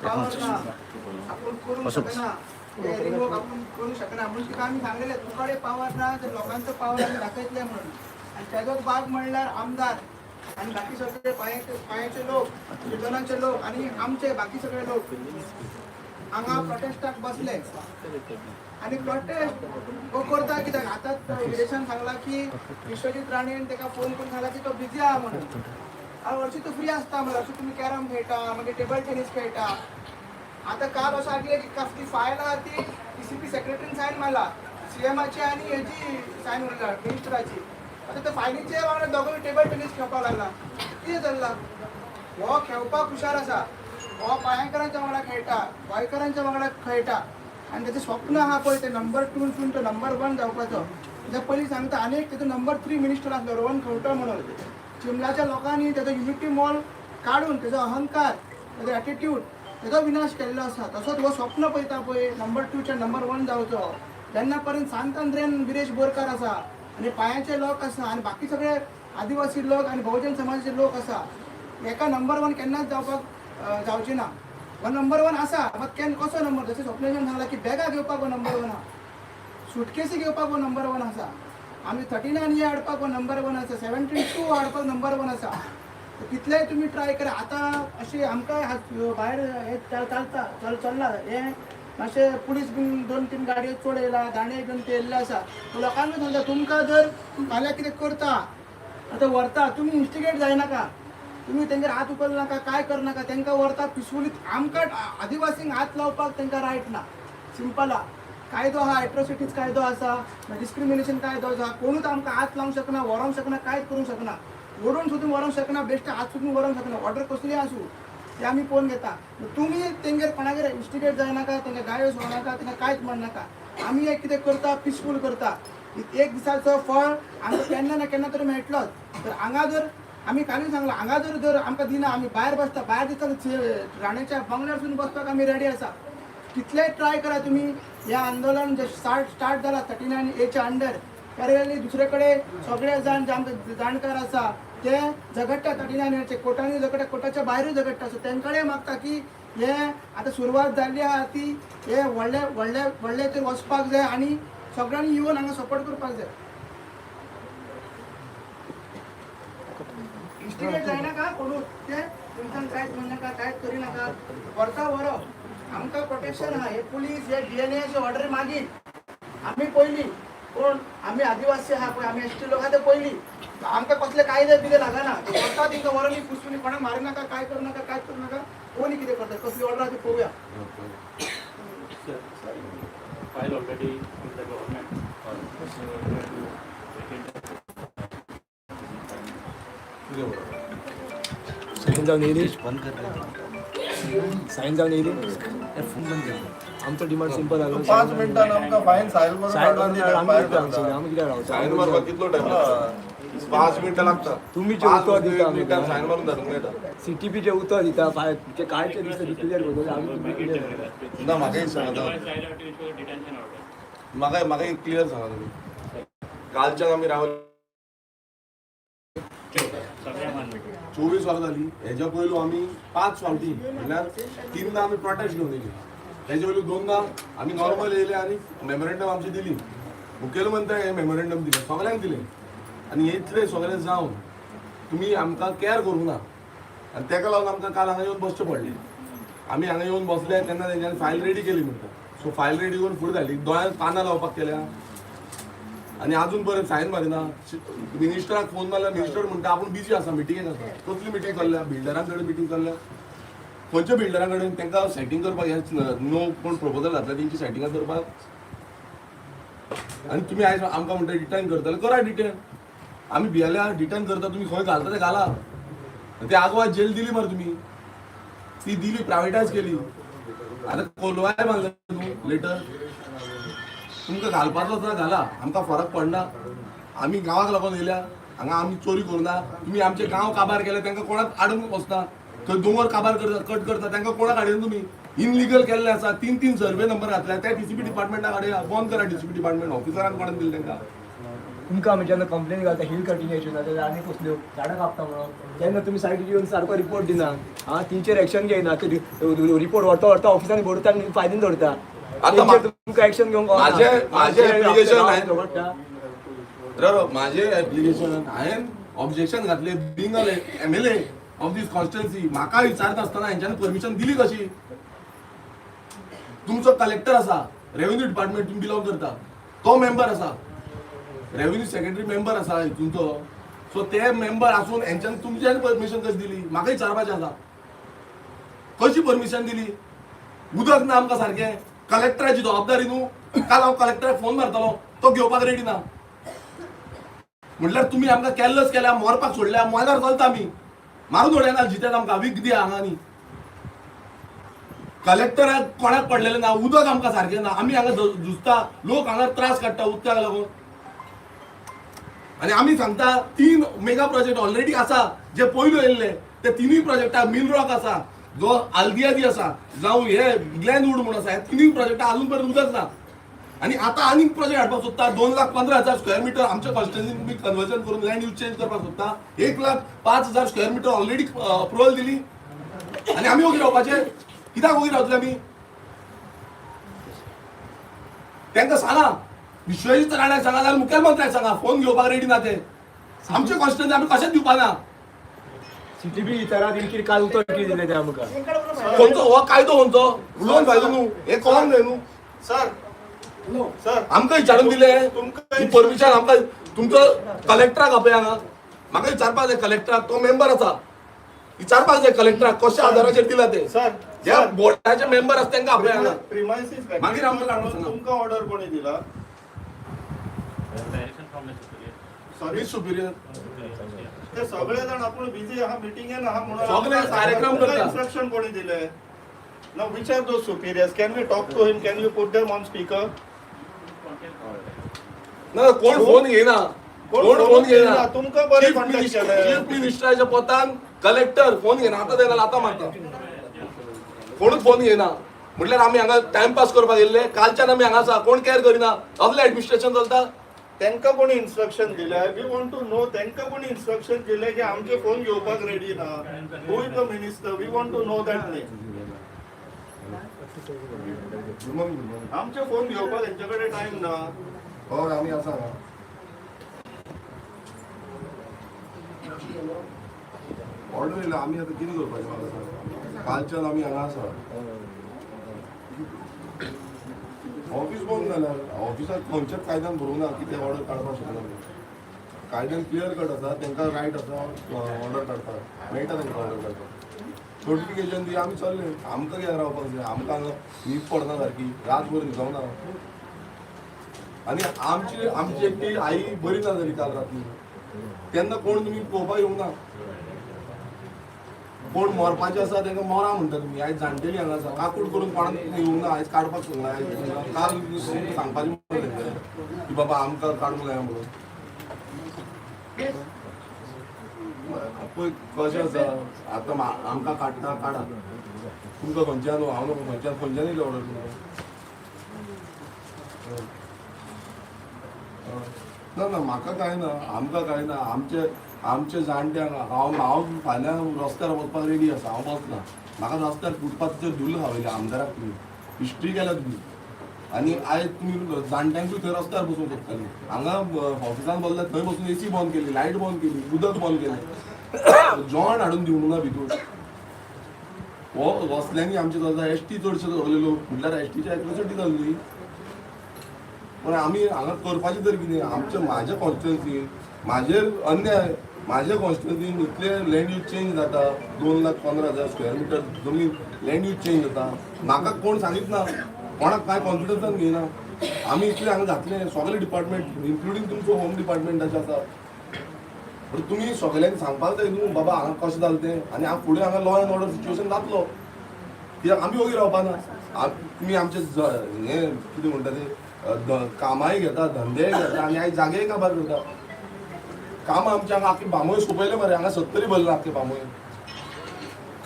Power ना, आपूण करूंक शकना, हे रिवोक आपूण करूंक शकना म्हणून तिका आमी सांगलेलें, तुकडे पावर ना तर लोकांचो पावर आमी दाखयतले म्हणून. आनी तेजोच भाग म्हणल्यार आमदार आनी बाकी सगळे पांयाचे पांयाचे लोक, चिंतनाचे लोक आनी आमचे बाकी सगळे लोक हांगा प्रोटेस्टाक बसले. आनी प्रोटेस्ट हो करता कित्याक, आतांच विरेशान सांगला की विश्वजीत राणेन ताका फोन करून सांगला की तो बिजी आहा म्हणून. आनी हरशीं तो फ्री आसता म्हणल्यार, हरशीं तुमी कॅरम खेळटा, मागीर टेबल टेनीस खेळटा. आतां काल अशें आसलें की ती फायल आहा ती टीसीपी सेक्रेटरीन सायन मारला, सीएमाची आनी हेजी सायन उरला मिनिस्टराची. आतां त्या फायलीचे वांगडा दोगूय टेबल टेनीस खेळपाक लागला. कितें चल्लां? हो खेळपाक हुशार आसा, हो पांयेकरांच्या वांगडा खेळटा, गोंयकारांच्या वांगडा खेळटा आनी तेजें स्वप्न आहा पळय तें नंबर टूसून तो नंबर वन जावपाचो. तेच्या पयलीं सांगता, आनी एक तेजो नंबर थ्री मिनिस्टर आसलो रोहन खंवटो म्हणून, चिमलाच्या लोकांनी तेजो युनिटी मॉल काडून तेजो अहंकार, तेजो एटिट्यूड, तेजो विनाश केल्लो आसा. तसोच हो स्वप्न पळयता पळय नंबर टूचे नंबर वन जावचो. जेन्ना पर्यंत सांत आंद्रेन विरेश बोरकार आसा आनी पांयाचे लोक आसा आनी बाकी सगळे आदिवासी लोक आनी बहुजन समाजाचे लोक आसा, एका नंबर वन केन्नाच जावपाक जावची ना. हो नंबर वन आसा, मात केन्ना कसो नंबर? जशें स्वप्नेशान सांगला की बॅगां घेवपाक हो नंबर वन आहा, सुटकेसी घेवपाक हो नंबर वन आसा, आमी 39 ए हाडपाक हो नंबर वन आसा, 17(2) हाडपाक नंबर वन आसा. कितलेय तुमी ट्राय करा. आतां अशें आमकां भायर हे चलता चल्लां हें, मातशें पुलीस बीन दोन तीन गाडयो चड येयला, दांडे घेवन ते येयल्ले आसा. लोकांक सांगता, तुमकां जर फाल्यां कितें करता आतां व्हरता, तुमी इन्स्टिगेट जायनाका, तुमी तेंचेर हात उखल नाका, काय करनाका. तांकां व्हरता पिसफुली. आमकां आदिवासींक हात लावपाक तांकां रायट ना. सिंपल आहा. कायदो आहा, एट्रोसिटीज कायदो आसा, डिस्क्रिमिनेशन कायदो आसा. कोणूच आमकां हात लावंक शकना, व्हरोंक शकना, कांयच करूंक शकना, ओडून सुद्दां व्हरोंक शकना, बेश्टे हात सुद्दां व्हरोंक शकना. ऑर्डर कसली आसूं ते आमी पळोवन घेता. तुमी तेंगेर कोणागेर इन्स्टिगेट जायनाका, तांकां गाळयो सोडनाका, तांकां कांयच म्हणनाका. आमी हे कितें करता, पिसफूल करता. एक दिसाचो फळ आमकां केन्ना ना केन्ना तरी मेळटलोच. तर हांगा जर आमी कालूय सांगलां, हांगा जर जर आमकां दिना, आमी भायर बसता. भायर दिसता राण्याच्या बंगल्यार सुद्दां बसपाक आमी रेडी आसा. कितलेय ट्राय करा तुमी. हे आंदोलन जे स्टार्ट स्टार्ट जाला 39 एच्या अंडर, पॅरलली दुसरे कडेन सगळे जाण जे आमचे जाणकार आसा ते झगडटा, 39 एचे कोर्टांनी झगडटा, कोर्टाच्या भायरूय झगडटा. सो तेंकडे मागता की हे आतां सुरवात जाल्ली आहा ती हे व्हडले व्हडले व्हडले तर वचपाक जाय आनी सगळ्यांनी येवन हांगा सपोर्ट करपाक जाय. इन्स्टिगेट जायनाका कोणूच, ते तुमच्यान कांयच म्हणनाका, कांयच करिनाका. व्हरता व्हरो, आमकां प्रोटेक्शन आहा. हे पुलीस हे डीएनएचे ऑर्डर मागीर आमी पयली कोण, आमी आदिवासी आहा पळय, आमी एसटी लोक आहा ते पयली. आमकां कसले कायदे बिदे लागना. व्हरता तेंकां व्हरोन पुसपुनी, कोणाक मारू नाका, काय करूं नाका, कांयच करूं नाका. कोणी कितें करता, कसली ऑर्डर आहा ती पळोवया. File already with the government. Sign जावन येयली. बंद कर. सायन जावन येयली. फोन बंद कर. आमचो डिमांड सिंपल आहा. 5 मिनटान आमकां फायन सायल करून सायन हाडून मारून दिता, आमी फायल कित्याक रावचें? करता. आमी कित्याक रावचें? सायन मारपाक कितलो टायम लागता? 5 मिनटां लागता. तुमी जे पांच उतर दिता मिनटां आमकां. सायन मारून धाडूंक मेळटा. सीटीपीचे उतर दिता, ते कालचे दिसता क्लियर करता आमी, तुमी क्लियर करता. ना, म्हाका एक सांगा. Otherwise, I'll have to issue a detention order. म्हाका म्हाका एक क्लियर सांगा तुमी, कालच्यान आमी रावले. सगळ्या मान्य. 24 वरां जाली. हेज्या पयलू आमी 5 फावटी, म्हणल्यार तिनदां आमी प्रोटेस्ट घेवन येयली. तेजे पयलू दोनदां आमी नॉर्मल येयले आनी मेमोरेंडम आमचें दिली. मुखेलमंत्र्यांक हें मेमोरेंडम दिलें, सगळ्यांक दिलें. आनी इतलें सगळें जावन तुमी आमकां कॅर करूंक ना आनी तेका लागून आमकां काल हांगा येवन बसचें पडलें. आमी हांगा येवन बसले तेन्ना तेंच्यांनी फायल रेडी केली म्हणटा. सो फायल रेडी करून फुडें धाडली, दोळ्यांत कानां लावपाक केल्या आनी अजून पर्यंत सायन मारिना. मिनिस्टराक फोन मारल्यार मिनिस्टर म्हणटा आपूण बिजी आसा, मिटिंगेक आसा. कसली मिटींग चल्ल्या? बिल्डरां कडेन मिटींग चल्ल्या. खंयच्या बिल्डरां कडेन? तांकां सेटींग करपाक हे नो कोण प्रपोजल घातला तेंची सेटिंगां करपाक. आनी तुमी आयज आमकां म्हणटा डिटेन करतले, करा डिटेन. आमी भियेल्या. डिटेन करता, तुमी खंय घालता ते घाला. ते आगवाद जेल दिली मरे तुमी, ती दिली, प्रायवेटायज केली. आतां कोलवाय मारले न्हू लेटर. तुमकां घालपाचो आसा घाला, आमकां फरक पडना. आमी गांवाक लागून येयल्या हांगा, आमी चोरी करुना. तुमी आमचे गांव काबार केले, तांकां कोणाक आडूंक वचना. थंय दोंगर काबार करता, कट करता, तांकां कोणाक हाडिना तुमी. इनलिगल केल्ले आसा, तीन तीन सर्वे नंबर घातल्या, त्या डीसीपी डिपार्टमेंटाक हाडया. बंद करा डीसीपी डिपार्टमेंट. ऑफिसरान कोणाक दिले तांकां? तुमकां आमी जेन्ना कंप्लेन घालता हिल कटिंगाच्यो ना जाल्यार आनी कसल्यो झाडां कापता म्हणून, तेन्ना तुमी सायडीक येवन सारको रिपोर्ट दिना. आं, तेंचेर एक्शन घेयना. रिपोर्ट व्हरता व्हरता ऑफिसान बरयता आनी फायलीन दवरता. आता तेंचेर तुमकां एक्शन घेवंक गावना. माझे application आहे. झगडटा. बरोबर, माझे एप्लिकेशन हांवें ऑब्जेक्शन घातले being MLA of this constituency. म्हाका विचारता आसतना हेंच्यांनी परमिशन दिली कशी? तुमचो कलेक्टर आसा, रेव्हेन्यू डिपार्टमेंट तुमी बिलोंग करता, तो मेंबर आसा, रेव्हेन्यू सेक्रेटरी मेंबर आसा हितूंचो. सो ते मेंबर आसून हेंच्यांनी तुमच्यानी परमिशन कशी दिली? म्हाका विचारपाचें आसा, कशी परमिशन दिली? उदक ना आमकां सारकें. कलेक्टराची जबाबदारी न्हू. काल हांव कलेक्टराक फोन मारतालो, तो घेवपाक रेडी ना. म्हटल्यार तुमी आमकां कॅरलेस केल्या, मरपाक सोडल्या. मोल्यार चलता आमी, मारून उडयना जितेत आमकां वीख दिया हांगा. न्ही कलेक्टराक कोणाक पडलेलें ना. उदक आमकां सारकें ना, आमी हांगा झुजता, लोक हांगा त्रास काडटा उदकाक लागून. आनी आमी सांगता 3 मेगा प्रोजेक्ट ऑलरेडी आसा जे पयलू येयल्ले, ते तिनूय प्रोजेक्टाक मिलरॉक आसा, जो आल्दियादी आसा, जावं हे ग्लॅनवूड म्हूण आसा, ह्या तिनूय प्रोजेक्टाक अजून पर्यंत उदक ना. आनी आतां आनीक प्रोजेक्ट हाडपाक सोदता. 2,15,000 स्क्वेअर मिटर आमच्या कॉन्स्टिट्युन्सीन तुमी कन्वर्जन करून लँड यूज चेंज करपाक सोदता. 1,05,000 स्क्वेअर मिटर ऑलरेडी अप्रुवल दिली आनी आमी ओगी रावपाचे? कित्याक ओगी रावतले आमी? तांकां सांगा, विश्वजीत राण्याक सांगा जाल्यार मुखेलमंत्र्याक सांगा, फोन घेवपाक रेडी ना ते. आमचे कॉन्स्टिट्युन्सी आमी कशेंच दिवपा ना. सिटी बी विचारा, तेणी कितें काल उतर कितें दिलें तें आमकां. खंयचो हो कायदो? खंयचो उलोवन फायदो न्हू, हें कळोंक जाय न्हू. सर, सर, आमकां विचारून दिले तुमकां परमिशन? आमकां तुमचो कलेक्टराक आपय हांगा. म्हाका विचारपाक जाय कलेक्टराक, तो मेंबर आसा, विचारपाक जाय कलेक्टराक कशा आधाराचेर दिला ते. सर, ज्या बोर्डाचे मेंबर आसा तांकां आपय हांगा. प्रिमायसीस मागीर आमकां काडून सांगा. तुमकां ऑर्डर कोणी दिला? Direction from the superior. Sorry, superior. ते सगळे जण आपण बिझी आहा, मिटिंगेन आहा म्हणून. सगळे कार्यक्रम करता. इन्स्ट्रक्शन कोणी दिले ना? Which are those superiors? Can we talk to him? Can you put them on speaker? ना, कोण फोन घेयना, कोण फोन घेयना. तुमकां बरें कॉन्टॅक्ट केलें. चीफ मिनिस्टराच्या पोतान कलेक्टर फोन घेयना. आतां देना, आतां मारता, कोणूच फोन घेयना. म्हटल्यार आमी हांगा टायमपास करपाक येयल्ले. कालच्यान आमी हांगा आसा, कोण कॅर करिना. असलें एडमिनिस्ट्रेशन चलता. तांकां कोणी इन्स्ट्रक्शन दिले? We want to know तांकां कोणी इन्स्ट्रक्शन दिले की आमचे फोन घेवपाक रेडी ना. Who is the minister? We want to know that name. आमचे फोन घेवपाक तेंचे कडेन टायम ना. हय, आमी आसा हांगा. ऑर्डर येयला, आमी आतां कितें करपाचें म्हाका सांग. कालच्यान आमी हांगा आसा. ऑफीस बंद जाल्यार ऑफिसाक खंयच्याच कायद्यान बरोवंक ना की ते ऑर्डर काडपाक शकना. कायद्यान क्लियर कट आसा, तांकां रायट आसा ऑर्डर काडपाक, मेळटा तांकां ऑर्डर काडपाक. नोटिफिकेशन दी, आमी चल्ले. आमकां कित्याक रावपाक जाय? आमकां हांगा न्हीद पडना सारकी, रातभर न्हिदोंक ना. आनी आमची आमची एकटी आई बरी ना जाली काल राती, तेन्ना कोण तुमी पळोवपाक येवंक ना. कोण मरपाचे आसा तांकां मरा म्हणटा तुमी. आयज जाणटेली हांगा आसा, काकूट करून कोणाक येवंक ना. आयज काडपाक सोदना. आयज काल सांगपाचें म्हणलें तेंकां की बाबा आमकां काडूंक जाय म्हणून. पळय कशें आसा आतां, आमकां काडटा काडा, तुमकां खंयच्यान हांव न्हू, खंयच्यान खंयच्यान येयली ऑर्डर तुमकां? ना ना, म्हाका कांय ना, आमकां कांय ना. आमचे आमचे जाणट्यांक हांव हांव फाल्यां रस्त्यार वचपाक रेडी आसा. हांव बसना. म्हाका रस्त्यार फुटपाथाचेर धुल्ल खावयले आमदाराक तुमी, हिस्ट्री केल्या तुमी. आनी आयज तुमी जाणट्यांकूय थंय रस्त्यार बसूंक सोदताली. हांगा ऑफिसान बसल्या थंय बसून एसी बंद केली, लायट बंद केली, उदक बंद केलें, जेवण हाडून दिवंक ना भितूर. हो वसल्यांनी आमचे चलता. एसटी चडशे सगळे लोक म्हटल्यार एसटीची एट्रोसिटी जाल्ली. पण आमी हांगा करपाचें तर कितें? आमच्या म्हाज्या कॉन्स्टिट्युन्सीन म्हाजेर अन्याय. म्हाज्या कॉन्स्टिट्युन्सीन इतले लँड यूज चेंज जाता, 2,15,000 स्क्वेअर मिटर जमीन लँड यूज चेंज जाता. म्हाका कोण सांगीत ना, कोणाक कांय कॉन्फिडन्सान घेयना. आमी इतले हांगा घातले सगळे डिपार्टमेंट, इन्क्लुडींग तुमचो होम डिपार्टमेंटाचे आसा. पण तुमी सगळ्यांनी सांगपाक जाय न्हू बाबा हांगा कशें जालें तें. आनी हांगा फुडें हांगा लॉ एंड ऑर्डर सिच्युएशन जातलो, कित्याक आमी ओगी रावपा ना. तुमी आमचे हें कितें म्हणटा ते, कामांय घेता, धंदेय घेता आनी आयज जागेय काबार करता. कामां आमच्या हांगा आख्खे बांबोळे सोंपयले मरे. हांगा 70 भरला आख्खे बांबोळे.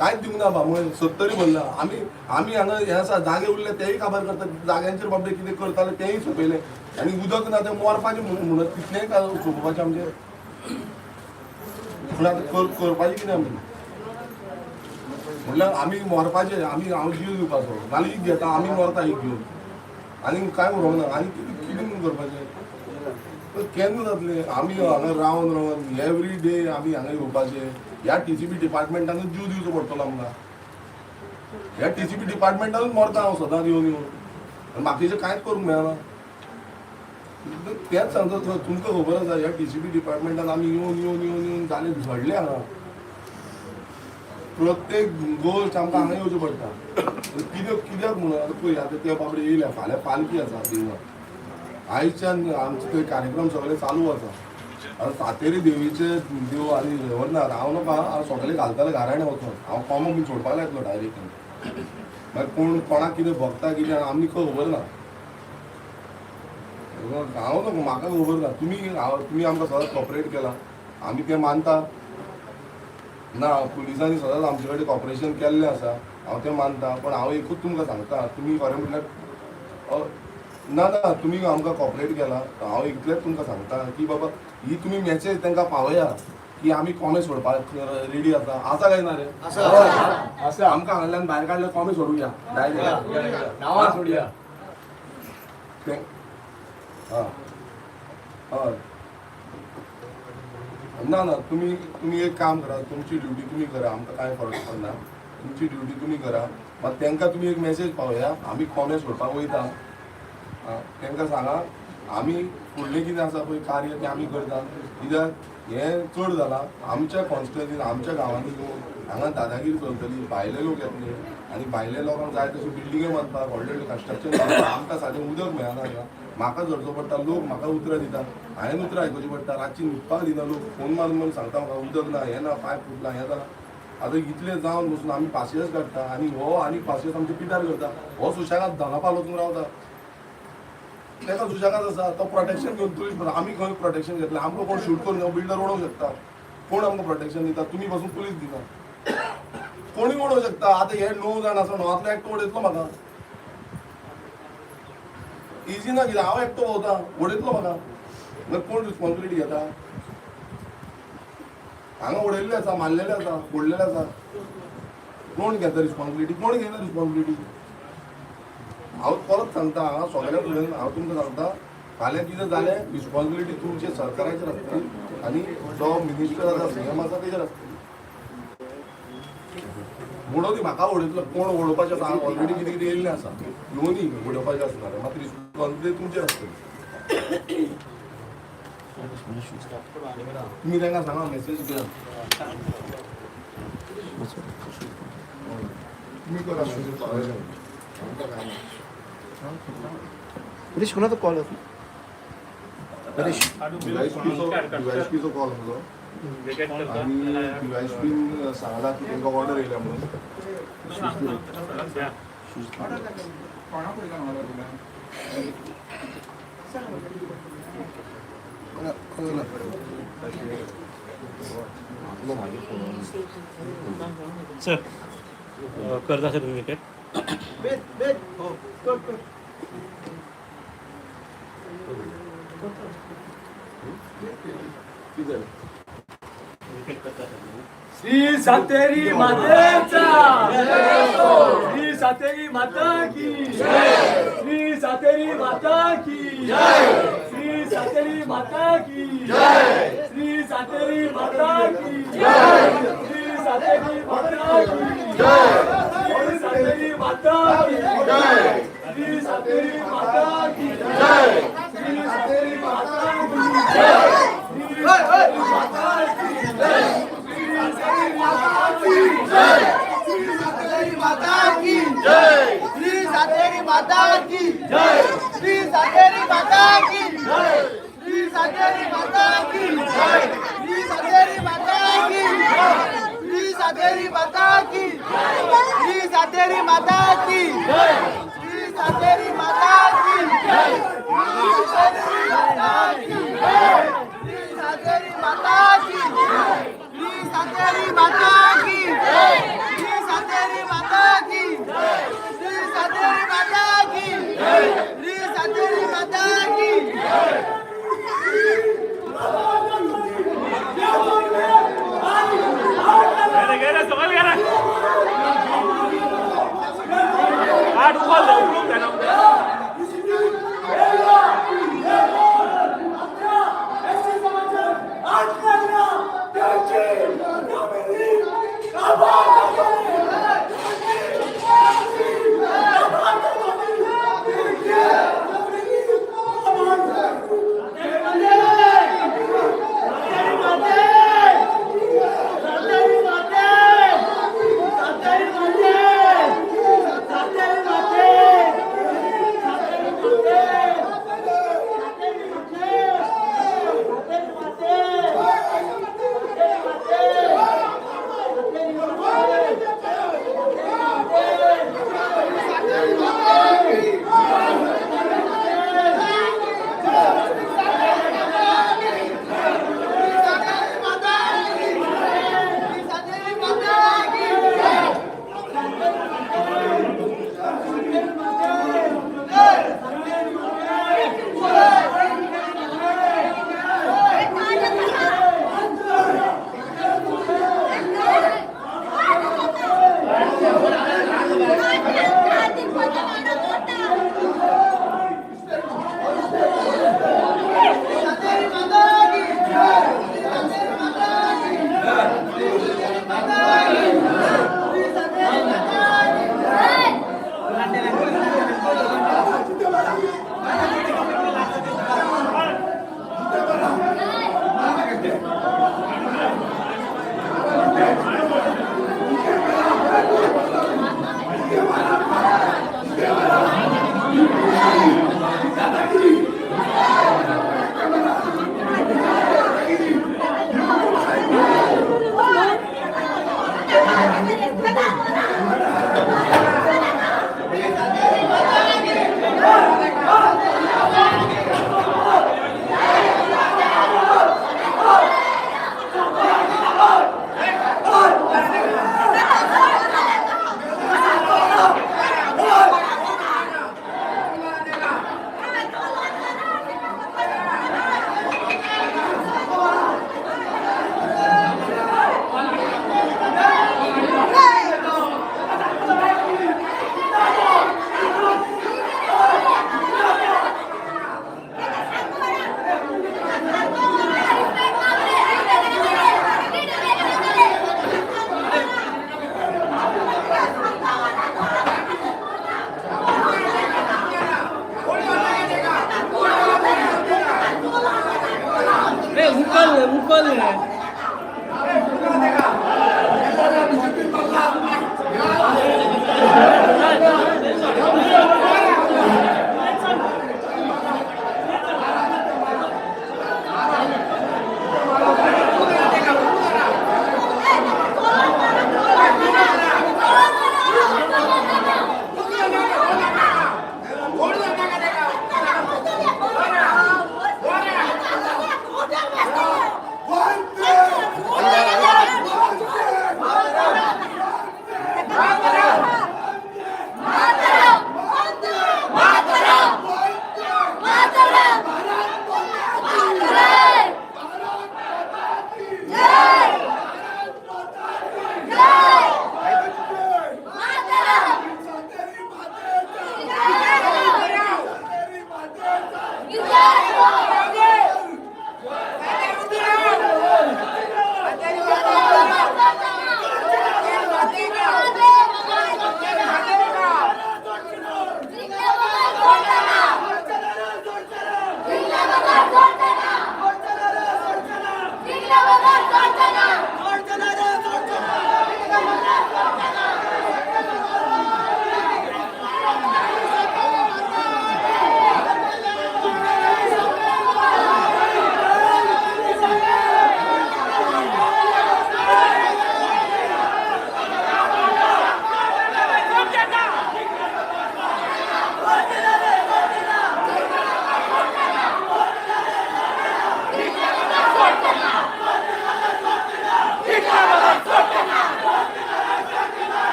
कांयच दिवंक ना बामय 70 भरला. आमी आमी हांगा हे आसा जागे उरले तेय काबार करता. जाग्यांचेर बाबडे कितें करताले तेय सोंपयले आनी उदक ना तें मरपाचें म्हणून तितलेंय सोंपोवपाचें आमचें. पूण आतां करपाचें कितें आमी म्हणल्यार आमी मरपाचें, आमी हांव जीव दिवपाचो नाल्यार एक घेता आमी मरता एक घेवन आनी कांय उरोंक ना. आनी कितें कितें म्हणून करपाचें केन्ना जातलें? आमी हांगा रावन रावन एवरी डे आमी हांगा येवपाचें. ह्या टीसीपी डिपार्टमेंटानूच जीव दिवचो पडटलो आमकां. ह्या टीसीपी डिपार्टमेंटानूच मरता हांव सदांच येवन येवन आनी बाकीचें कांयच करूंक मेळना. तेंच सांगता तुमकां खबर आसा ह्या टीसीपी डिपार्टमेंटान आमी येवन येवन येवन येवन जाले झडले हांगा. प्रत्येक गोश्ट आमकां हांगा येवचें पडटा. कित्याक कित्याक म्हणून आतां पळय आतां ते बाबडे येयले फाल्यां पालखी आसा देवळान. आयच्यान आमचे ते कार्यक्रम सगळे चालू आसा. आतां सातेरी देवीचे देव आनी खबर ना हांव नाका हांव सगळे घालताले घराणे वचोन हांव कोमो बीन सोडपाक येतलो डायरेक्ट. मागीर कोण कोणाक कितें भोगता कितें आमी खबर ना. हांव नको म्हाका खबर ना. तुमी तुमी आमकां सदांच कॉपरेट केला आमी तें मानता ना. पुलिसांनी सदांच आमचे कडेन कॉपरेशन केल्लें आसा हांव तें मानता. पण हांव एकूच तुमकां सांगता तुमी खरें म्हटल्यार ना ना तुमी आमकां कॉपरेट केला. हांव इतलेंच तुमकां सांगता की बाबा ही तुमी मॅसेज तांकां पावया की आमी कोमे सोडपाक रेडी आसा. आसा काय ना रे? आसा. आमकां हांगांतल्यान भायर काडल्यार कोमे सोडुया डायरेक्ट नांवां सोडया. हां हय ना ना तुमी तुमी एक काम करा, तुमची ड्युटी तुमी करा, आमकां कांय फरक पडना. तुमची ड्युटी तुमी करा. मात तांकां तुमी एक मॅसेज पावया आमी कोमे सोडपाक वयता. तांकां सांगा आमी फुडलें कितें आसा पळय कार्य तें आमी करता. कित्याक हें चड जालां आमच्या कॉन्स्टिट्युएन्सीन आमच्या गांवांनी हांगा दादागिरी चलतली. भायले लोक येतले आनी भायले लोकांक जाय तशी बिल्डिंगे बांदपाक व्हडले व्हडले कन्स्ट्रक्शन. आमकां सादें उदक मेळना हांगा. म्हाका झडचो पडटा, लोक म्हाका उतरां दिता, हांवें उतरां आयकुची पडटा. रातची न्हिदपाक दिना लोक, फोन मारून मारून सांगता म्हाका उदक ना, हें ना, पायप फुटला, हें जालां. आतां इतलें जावन बसून आमी पासियेंस काडटा आनी हो आनी पासियेंस आमच्या पिटार करता. हो सुशेगाद धनपाल वचून रावता, ताका सुशेगाद आसा तो प्रोटेक्शन घेवन पुलीस. आमी खंय प्रोटेक्शन घेतलें? आमकां कोण शूट करून बिल्डर उडोवंक शकता. कोण आमकां प्रोटेक्शन दिता? तुमी पासून पुलीस दिना. कोणूय उडोवंक शकता. आतां हे 9 जाण आसा, 9तलो एकटो उडयतलो म्हाका इजी ना कितें. हांव एकटो भोंवता, उडयतलो म्हाका. मागीर कोण रिस्पॉन्सिबिलिटी घेता? हांगा उडयल्ले आसा, मारलेले आसा, फोडलेले आसा. कोण घेता रिस्पॉन्सिबिलिटी? कोण घेना रिस्पॉन्सिबिलिटी? हांव परत सांगता हांगा सगळ्या फुडें हांव तुमकां सांगता फाल्यां कितें जालें रिस्पॉन्सिबिलिटी तुमचे सरकाराचेर आसतली आनी जो मिनिस्टर आसा सीएम आसा तेजेर आसतली. उडोवं दी म्हाका, उडयतलो कोण उडोवपाचें आसा ऑलरेडी कितें कितें येयल्लें आसा, येवनी उडोवपाचें आसणार, मात रिस्पॉन्सिबिलिटी तुमचेर आसतली. तुमी तांकां सांगा मॅसेज दिया. तुमी करा message पावयता. आमकां काय ना. रिश कोणाचो कॉल होता? डीवायएसपीचो कॉल आसलो आनी डीवायएसपीन सांगला की तांकां ऑर्डर येयल्या म्हणून. सर करता सर तुम्ही विकेट. बेद बेद हो कर कर. कितें जालें? विकेट करता सर तुम्ही. श्री सातेरी मातेचा, श्री सातेरी माता की, श्री सातेरी माता की, श्री सातेरी माता की, श्री सातेरी माता की, श्री सातेरी माता की, श्री सातेरी माता की, श्री सातेरी माता की, श्री सातेरी माता की, श्री सातेरी माता की, श्री सातेरी माता की जय, श्री सातेरी माता की जय, श्री सातेरी माता की जय, श्री सातेरी माता की जय, श्री सातेरी माता की जय, श्री सातेरी माता की जय, श्री सातेरी माता की जय, श्री सातेरी माता की जय, श्री सातेरी माता की जय, श्री सातेरी माता की जय, श्री सातेरी माता की जय। काट उखल रे, उखलूंक जायना.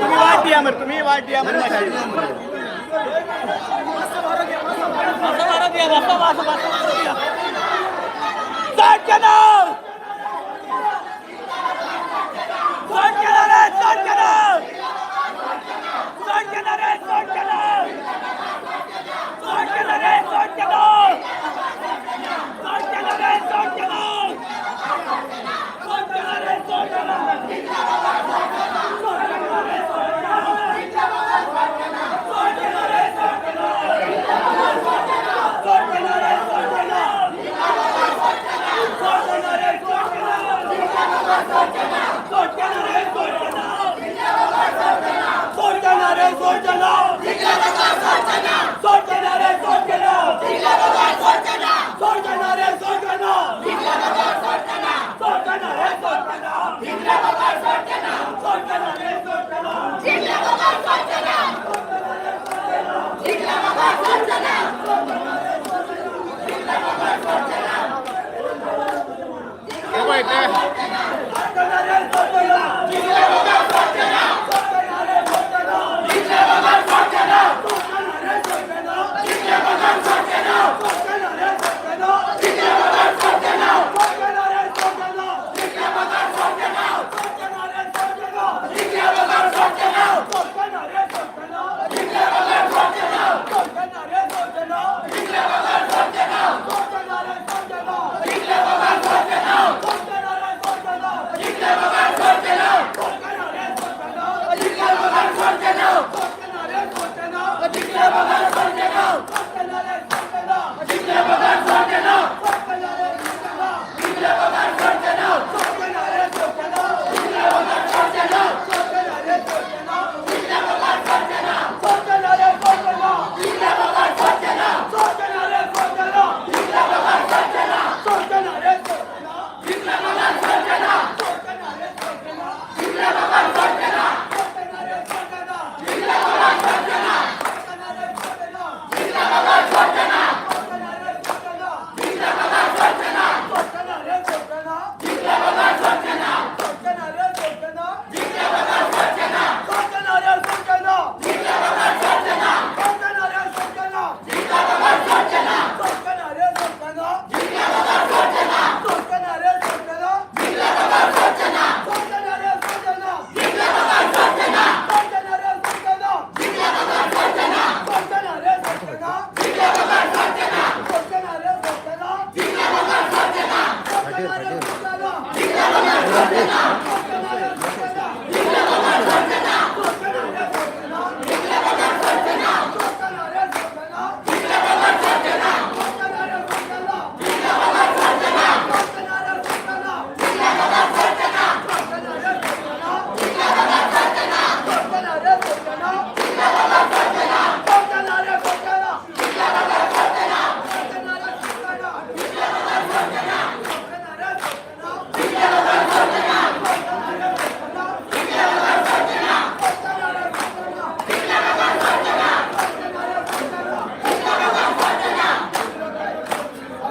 तुम्ही वाट दिया मरे, तुम्ही वाट दिया मरे.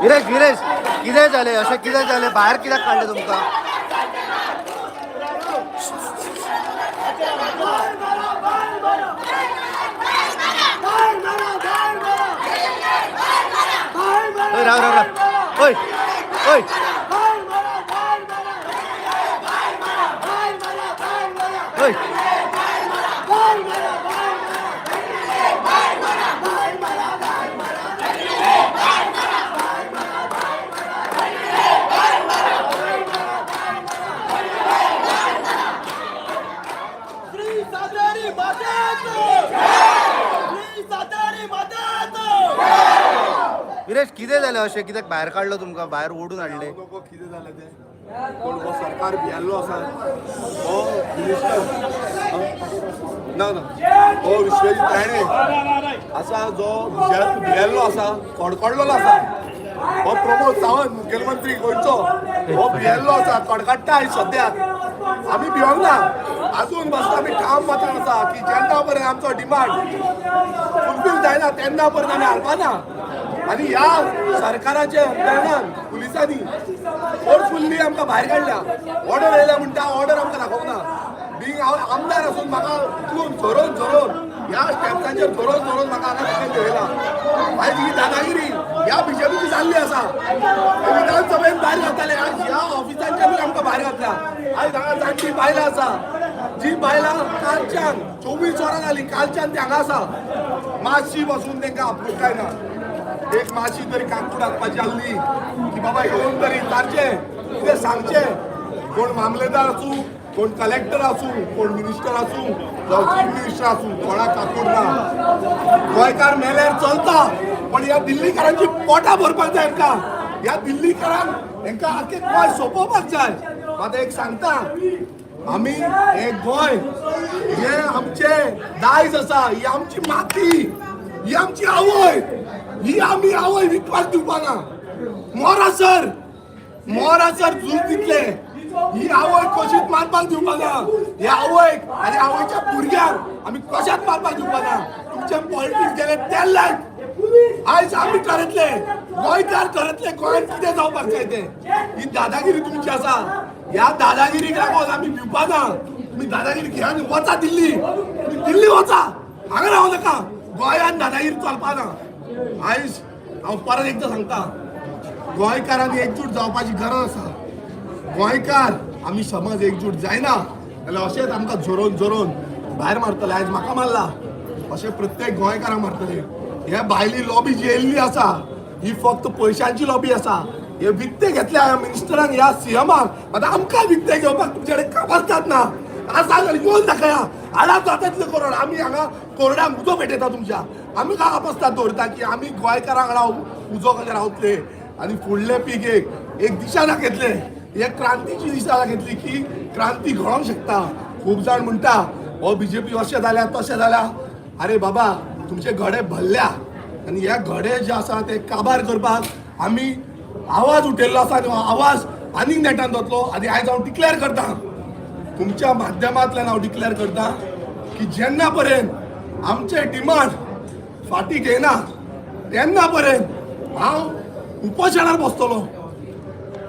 विरेश, विरेश, कितें जालें? अशें कितें जालें? भायर कित्याक काडलें तुमकां? ओय राव राव राव, ओय ओय, ओय. विरेश, कितें जालें अशें? कित्याक भायर काडलो तुमकां? भायर ओडून हाडले? नको, कितें जालें तें कोण हो सरकार भियेल्लो आसा. हो मिनिस्टर ना ना, हो विश्वजीत राणे आसा जो भियेल्लो आसा, कडकडलेलो आसा. हो प्रमोद सावंत मुखेलमंत्री गोंयचो हो भियेल्लो आसा, कडकडटा आयज सद्याक. आमी भिवंक ना, अजून बसता आमी ठाम मतान आसा की जेन्ना पर्यंत आमचो डिमांड फुलफील जायना तेन्ना पर्यंत आमी हालपाना. आनी ह्या सरकाराच्या कारणान पुलिसांनी फोर्सफुल्ली आमकां भायर काडल्या. ऑर्डर येयल्या म्हणटा, ऑर्डर आमकां दाखोवंक ना. बी थिंग हांव आमदार आसून म्हाका उखलून झरोवन झरोवन ह्या स्टेप्सांचेर झरोवन झरोवन म्हाका हांगा सकयल देंवयला. आयज ही दादागिरी ह्या बीजेपीची जाल्ली आसा. हे विधानसभेन भायर घातले, आयज ह्या ऑफिसांच्यानूय आमकां भायर घातल्या. आयज हांगा जाणटी बायलां आसा, जी बायलां कालच्यान 24 वरां जालीं कालच्यान ती हांगा आसा. मातशी बसून तांकां आपुलकाय ना, एक मातशी तरी काकूट हाडपाची आहली की बाबा येवन तरी विचारचें, कितें सांगचें. कोण मामलेदार आसूं, कोण कलेक्टर आसूं, कोण मिनिस्टर आसूं, जावं चीफ मिनिस्टर आसूं, कोणाक काकूट ना. गोंयकार मेल्यार चलता, पण ह्या दिल्लीकारांची पोटां भरपाक जाय हेंकां. ह्या दिल्लीकारांक हेंकां आख्खें गोंय सोंपोवपाक जाय. मात एक सांगता, आमी हे गोंय हे आमचें दायज आसा, ही आमची माती, ही आमची आवय, ही आमी आवय विकपाक दिवपाना. मोरासर मोरासर झूज दितले, ही आवय कशीच मारपाक दिवपाना. ही आवयक आनी आवयच्या भुरग्यांक आमी कशाच मारपाक दिवपाना. तुमचे पॉलिटिक्स गेले तेल लायत. आयज आमी ठरयतले, गोंयकार ठरयतले गोंयांत कितें जावपाक जाय तें. ही दादागिरी तुमची आसा, ह्या दादागिरीक लागून आमी भिवपाना. तुमी दादागिरी घेया आनी वचा दिल्ली, तुमी दिल्ली वचा, हांगा रावं नाका. गोंयांत दादागिरी चलपाना. आयज हांव परत एकदां सांगता, गोंयकारांनी एकजूट जावपाची गरज आसा. गोंयकार आमी समज एकजूट जायना जाल्यार अशेंच आमकां झरोवन झरोवन भायर मारतले. आयज म्हाका मारला, अशें प्रत्येक गोंयकारांक मारतले. हे भायली लॉबी जी येयल्ली आसा ही फक्त पयशांची लॉबी आसा. हे विकते घेतल्या ह्या मिनिस्टरान, ह्या सीएमाक. आतां आमकां विकते घेवपाक तुमचे कडेन काबारतात ना. आसा जाल्यार येवन दाखया, आडात जाता तितले करोड. आमी हांगा कोरडाक उजो पेटयता तुमच्या. आमी काय आपसतात दवरता की आमी गोंयकारां वांगडा उजो कशे रावतले आनी फुडले पीक एक एक दिशा दाखयतले, एक क्रांतीची दिशा दाखयतली की क्रांती घडोवंक शकता. खूब जाण म्हणटा हो बीजेपी अशें जाल्या तशें जाल्या. अरे बाबा, तुमचे घडे भरल्या आनी हे घडे जे आसा ते काबार करपाक आमी आवाज उठयल्लो आसा आनी हो आवाज आनीक नेटान जातलो. आनी आयज हांव डिक्लेअर करता, तुमच्या माध्यमांतल्यान हांव डिक्लेअर करता की जेन्ना पर्यंत आमचे डिमांड फाटी घेयना तेन्ना पर्यंत हांव उपोशणार बसतलो.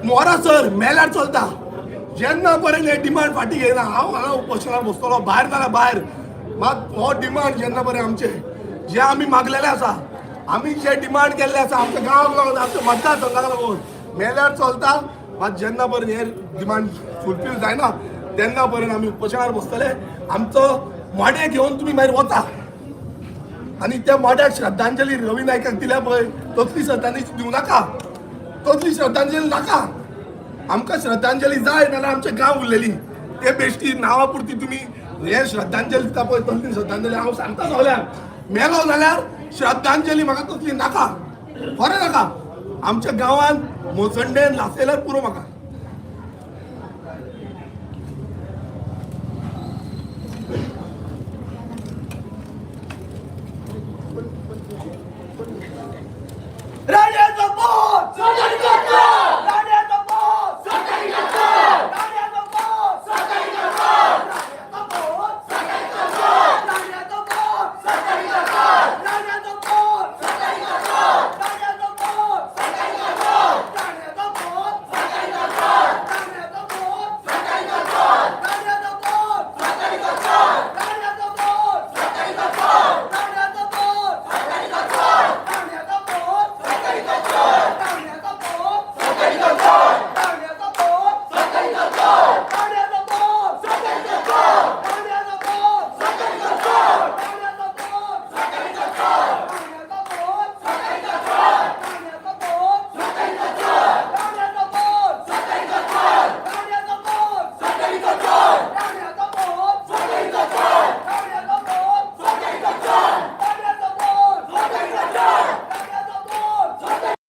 मोरा सर मेल्यार चलता, जेन्ना पर्यंत हे डिमांड फाटी घेयना हांव हांगा उपोशणार बसतलो, भायर जाल्यार भायर. मात हो डिमांड जेन्ना पर्यंत आमचे जे आमी मागलेले आसा, आमी जे डिमांड केल्ले आसा आमच्या गांवाक लागून, आमच्या मतदारसंघाक लागून, मेल्यार चलता. मात जेन्ना पर्यंत हे डिमांड फुलफील जायना तेन्ना पर्यंत आमी उपोशणार बसतले. आमचो मडें घेवन तुमी मागीर वता आनी त्या मड्याक श्रद्धांजली रवी नायकाक दिल्या पळय तसली श्रद्धांजली दिवं नाका, तसली श्रद्धांजली नाका. आमकां श्रद्धांजली जाय नाल्यार आमचे गांव उरलेली ते बेश्टी नांवा पुरती तुमी हे श्रद्धांजली दिता पळय तसली श्रद्धांजली. हांव सांगता सगल्यांक, मेलो जाल्यार श्रद्धांजली म्हाका तसली नाका, खरें नाका. आमच्या गांवांत मोसंडेन लासयल्यार पुरो म्हाका.